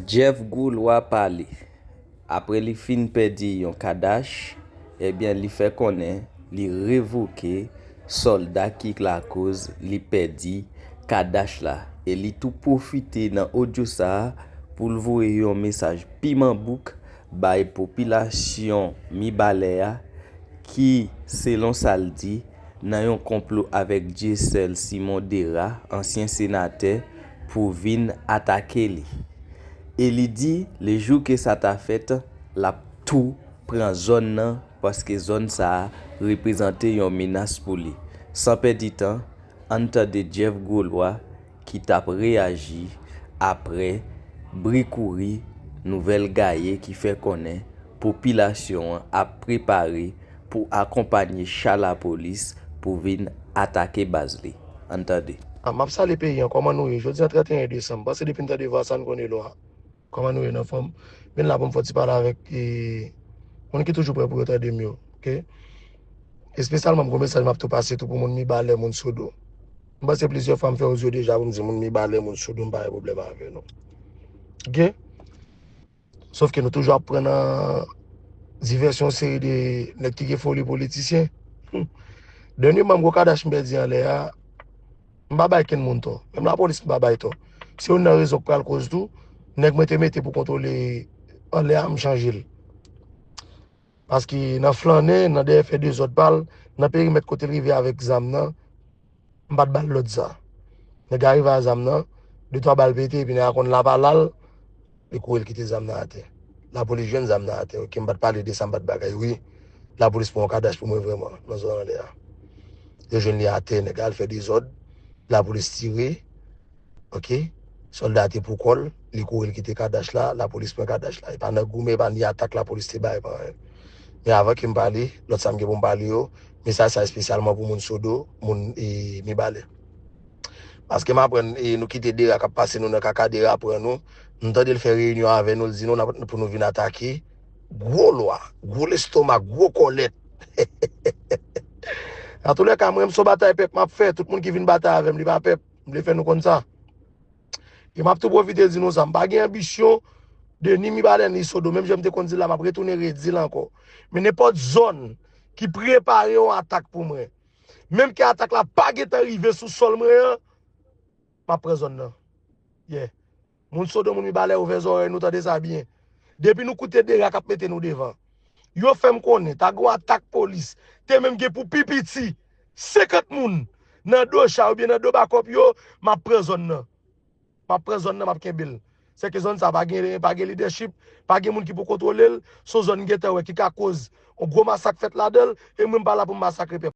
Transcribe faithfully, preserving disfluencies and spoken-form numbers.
Jeff Goulwa pale. Apre li fin pèdi yon kadach, ebyen li fè konnen li revoke sòlda ki lakoz li pèdi kadach la. E li tou pwofite nan odyo sa a pou l voye yon mesaj piman bouk bay popilasyon Mibalè a ki, selon sa l di, nan yon konplo avèk Dieuseul Simon Dera, ansyen senatè, pou vin atake li. E li di, le jou ke sa ta fèt, l ap tou pran zòn nan, paske zòn sa a reprezante yon menas pou li. San pèdi tan, ann tande Jeff Goulwa ki t ap reyaji apre bri kouri nouvèl gaye ki fè konnen popilasyon an ap prepare pou akonpanye cha lapolis pou vin atake baz li. Ann tande. Ah, m ap salye peyi an, kòman nou ye? Jodi a trannteyen desanm, panse depi n tande vwa sa n konnen lwa. Kòman nou ye, n anfòm? Vin la pou m fè ti pale avèk e, moun ki toujou prè pou yo tande m yo, oke? Espesyalman, m gon mesaj m ap tou pase tou pou moun Mibalè, moun Sodo. M panse plizyè fwa m fè odyo deja pou m di moun Mibalè, moun Sodo, m pa gen pwoblèm avè nou. Oke? Sòf ke nou toujou ap pran nan divèsyon seri de nèg ki gen foli politisyen. Hmm. Dènyeman, m gon kadach m pèdi anlè a, m pa bay kenn moun tò. Menm lapolis, m pa bay tò. Se youn nan rezon k pral koz tou, nèg mwen te mete pou kontwole anlè a, m chanje l. Paske nan flannen, nan dèyè fè dezòd pa l, nan perimèt kote l rive avèk zam nan, m pa t ba l lòd sa. Nèg la rive a zam nan, de twa bal pete, epi nèg la konn la pa la l, li kouri l kite zam nan atè. Lapolis jwenn zam nan atè, oke, m pa t pale de sa, m pa t bagay, wi. Lapolis pran yon kadach pou mwen vrèman, nan zòn anlè a. Yo jwenn li atè, nèg la al fè dezòd, lapolis tire, oke, sòlda te pou kò l, li kouri l kite kadach la, lapolis pran kadach la. E pa nan goumen, e pa ni atak lapolis te bay, pa anyen. Men avan ke m pale, lòt sa m gen pou m pale yo, mesaj sa espesyalman pou moun Sodo, moun e, Mibalè. Paske m aprann e, nou kite Dera k ap pase nou nan kaka, Dera pran nou. M tande l fè reyinyon avè nou, l di nou n ap, pou nou vin atake. Gwo lwa, gwo lestomak, gwo kòlèt. Antoulèka, mwen, m se yon batay pèp m ap fè. Tout moun ki vin batay avè m, li pa pèp. M vle fè nou konn sa. E m ap tou pwofite di nou sa, m pa gen anbisyon de ni Mibalè ni Sodo. Menm jan m te konn di l la, m ap retounen redi l ankò. Men nenpòt zòn ki prepare yon atak pou mwen, menm ke atak la pa gentan rive sou sòl mwen an, m ap pran zòn nan. Yeah. Moun Sodo, moun Mibalè, ouvè zòrèy nou, tande sa byen. Depi nou koute Dera k ap mete nou devan. Yo fè m konnen, ta gen yon atak polis, te menm gen pou pi piti senkant moun nan do cha oubyen nan do bakòp yo, m ap pran zòn nan. M ap pran zòn nan, m ap kenbe l. Sèke zòn sa pa gen, pa gen lidèchip, pa gen moun ki pou kontwole l, se yon zòn m gentan wè ki ka koz yon gwo masak fèt ladan l, e mwen m pa la pou m masakre pèp.